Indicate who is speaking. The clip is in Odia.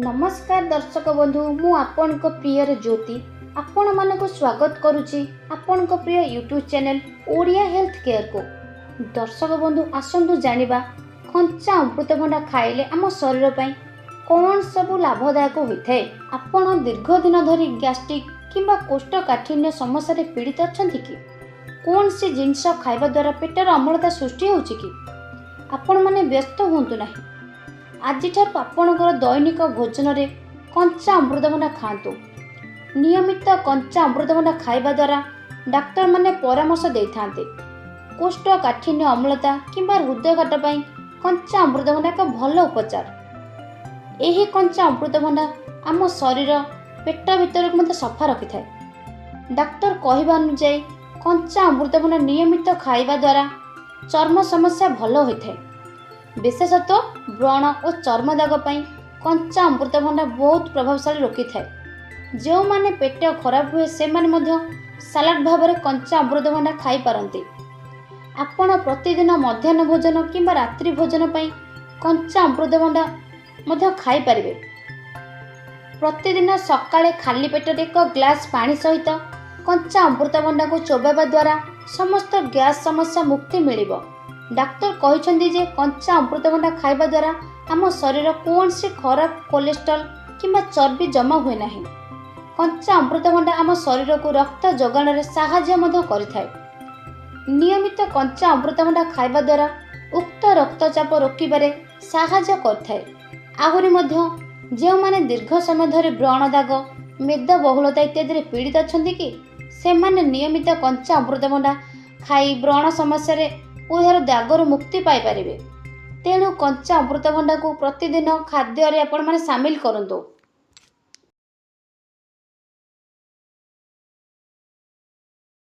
Speaker 1: ନମସ୍କାର ଦର୍ଶକ ବନ୍ଧୁ, ମୁଁ ଆପଣଙ୍କ ପ୍ରିୟର ଜ୍ୟୋତି ଆପଣମାନଙ୍କୁ ସ୍ୱାଗତ କରୁଛି ଆପଣଙ୍କ ପ୍ରିୟ ୟୁଟ୍ୟୁବ୍ ଚ୍ୟାନେଲ୍ ଓଡ଼ିଆ ହେଲ୍ଥ କେୟାରକୁ। ଦର୍ଶକ ବନ୍ଧୁ, ଆସନ୍ତୁ ଜାଣିବା କଞ୍ଚା ଅମୃତଭଣ୍ଡା ଖାଇଲେ ଆମ ଶରୀର ପାଇଁ କ'ଣ ସବୁ ଲାଭଦାୟକ ହୋଇଥାଏ। ଆପଣ ଦୀର୍ଘ ଦିନ ଧରି ଗ୍ୟାଷ୍ଟ୍ରିକ୍ କିମ୍ବା କୋଷ୍ଠକାଠିନ୍ୟ ସମସ୍ୟାରେ ପୀଡ଼ିତ ଅଛନ୍ତି କି? କୌଣସି ଜିନିଷ ଖାଇବା ଦ୍ୱାରା ପେଟର ଅମ୍ଳତା ସୃଷ୍ଟି ହେଉଛି କି? ଆପଣମାନେ ବ୍ୟସ୍ତ ହୁଅନ୍ତୁ ନାହିଁ। ଆଜିଠାରୁ ଆପଣଙ୍କର ଦୈନିକ ଭୋଜନରେ କଞ୍ଚା ଅମୃତଭଣ୍ଡା ଖାଆନ୍ତୁ। ନିୟମିତ କଞ୍ଚା ଅମୃତଭଣ୍ଡା ଖାଇବା ଦ୍ୱାରା ଡାକ୍ତରମାନେ ପରାମର୍ଶ ଦେଇଥାନ୍ତି। କୋଷ୍ଠକାଠିନ୍ୟ, ଅମ୍ଳତା କିମ୍ବା ହୃଦଘାତ ପାଇଁ କଞ୍ଚା ଅମୃତଭଣ୍ଡା ଏକ ଭଲ ଉପଚାର। ଏହି କଞ୍ଚା ଅମୃତଭଣ୍ଡା ଆମ ଶରୀର ପେଟ ଭିତରକୁ ମଧ୍ୟ ସଫା ରଖିଥାଏ। ଡାକ୍ତର କହିବା ଅନୁଯାୟୀ କଞ୍ଚା ଅମୃତଭଣ୍ଡା ନିୟମିତ ଖାଇବା ଦ୍ୱାରା ଚର୍ମ ସମସ୍ୟା ଭଲ ହୋଇଥାଏ। ବିଶେଷତଃ ବ୍ରଣ ଓ ଚର୍ମ ଦାଗ ପାଇଁ କଞ୍ଚା ଅମୃତଭଣ୍ଡା ବହୁତ ପ୍ରଭାବଶାଳୀ ରୋକିଥାଏ। ଯେଉଁମାନେ ପେଟ ଖରାପ ହୁଏ, ସେମାନେ ମଧ୍ୟ ସାଲାଡ଼ ଭାବରେ କଞ୍ଚା ଅମୃତଭଣ୍ଡା ଖାଇପାରନ୍ତି। ଆପଣ ପ୍ରତିଦିନ ମଧ୍ୟାହ୍ନ ଭୋଜନ କିମ୍ବା ରାତ୍ରି ଭୋଜନ ପାଇଁ କଞ୍ଚା ଅମୃତଭଣ୍ଡା ମଧ୍ୟ ଖାଇପାରିବେ। ପ୍ରତିଦିନ ସକାଳେ ଖାଲି ପେଟରେ ଏକ ଗ୍ଲାସ୍ ପାଣି ସହିତ କଞ୍ଚା ଅମୃତଭଣ୍ଡାକୁ ଚୋବାଇବା ଦ୍ୱାରା ସମସ୍ତ ଗ୍ୟାସ୍ ସମସ୍ୟା ମୁକ୍ତି ମିଳିବ। ଡାକ୍ତର କହିଛନ୍ତି ଯେ କଞ୍ଚା ଅମୃତଭଣ୍ଡା ଖାଇବା ଦ୍ୱାରା ଆମ ଶରୀର କୌଣସି ଖରାପ କୋଲେଷ୍ଟ୍ରଲ୍ କିମ୍ବା ଚର୍ବି ଜମା ହୁଏ ନାହିଁ। କଞ୍ଚା ଅମୃତଭଣ୍ଡା ଆମ ଶରୀରକୁ ରକ୍ତ ଯୋଗାଣରେ ସାହାଯ୍ୟ ମଧ୍ୟ କରିଥାଏ। ନିୟମିତ କଞ୍ଚା ଅମୃତଭଣ୍ଡା ଖାଇବା ଦ୍ୱାରା ଉକ୍ତ ରକ୍ତଚାପ ରୋକିବାରେ ସାହାଯ୍ୟ କରିଥାଏ। ଆହୁରି ମଧ୍ୟ ଯେଉଁମାନେ ଦୀର୍ଘ ସମୟ ଧରି ବ୍ରଣ ଦାଗ, ମେଦବହୁଳତା ଇତ୍ୟାଦିରେ ପୀଡ଼ିତ ଅଛନ୍ତି କି, ସେମାନେ ନିୟମିତ କଞ୍ଚା ଅମୃତଭଣ୍ଡା ଖାଇ ବ୍ରଣ ସମସ୍ୟାରେ ଓ ଏହାର ଦାଗରୁ ମୁକ୍ତି ପାଇପାରିବେ। ତେଣୁ କଞ୍ଚା ଅମୃତଭଣ୍ଡାକୁ ପ୍ରତିଦିନ ଖାଦ୍ୟରେ ଆପଣମାନେ ସାମିଲ କରନ୍ତୁ।